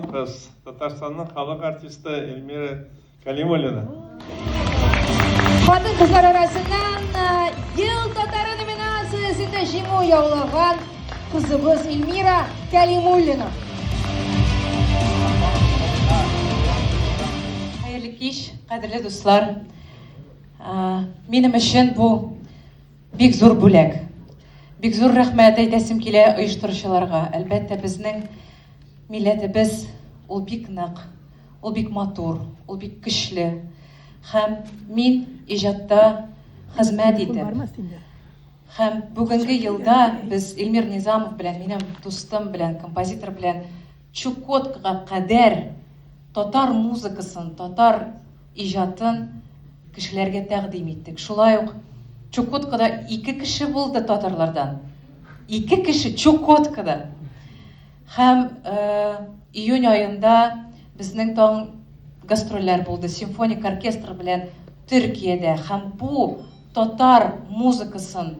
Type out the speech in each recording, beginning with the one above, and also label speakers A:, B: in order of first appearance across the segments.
A: Кыз, Татарстанның халык артисты Эльмира Калимуллина.
B: Хатын-кызлар арасыннан э, Ел татары номинациясендә җиңү яулаган кызыбыз Эльмира Калимуллина.
C: Хәерле кич, кадерле дуслар. Э, минем өчен бу бик зур бүләк. Бик зур рәхмәт әйтәсем килә оештыручыларга. Әлбәттә, безнең Милләтебез ул бик нык, ул бик матур, ул бик көчле. Һәм мин иҗатта хезмәт итеп, һәм бүгенге елда без Эльмир Низамов белән, минем дустым белән, композитор белән Чукоткага кадәр татар музыкасын, татар иҗатын кешеләргә тәкъдим иттек. Шулай ук Чукоткада ике кеше булды татарлардан. Ике кеше Чукоткада. Һәм июнь аенда безнең тагын гастрольләр булды симфоник оркестр белән Төркиядә. Һәм бу татар музыкасын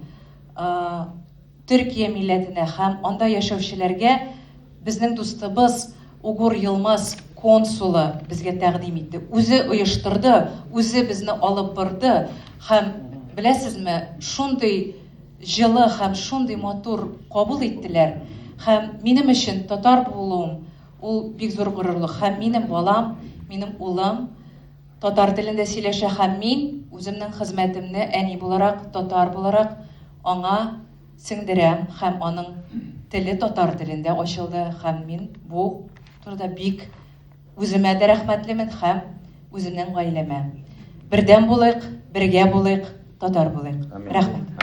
C: Төркия милләтенә һәм анда яшәүчеләргә безнең дустыбыз Угур Йылмаз консулы безгә тәкъдим итте. Үзе оештырды, үзе безне алып барды һәм беләсезме, шундый җылы һәм шундый матур кабул иттеләр. Һәм минем өчен татар булуым ул бик зур горурлык. Һәм минем балам, минем улым татар телендә сөйләшә һәм мин үземнең хезмәтемне әни буларак, татар буларак аңа сеңдерәм һәм аның теле татар телендә ачылды һәм мин бу турыда бик үземә дә рәхмәтлемен һәм үземнең гаиләмә. Бердәм булыйк, бергә булыйк, татар булыйк. Рәхмәт.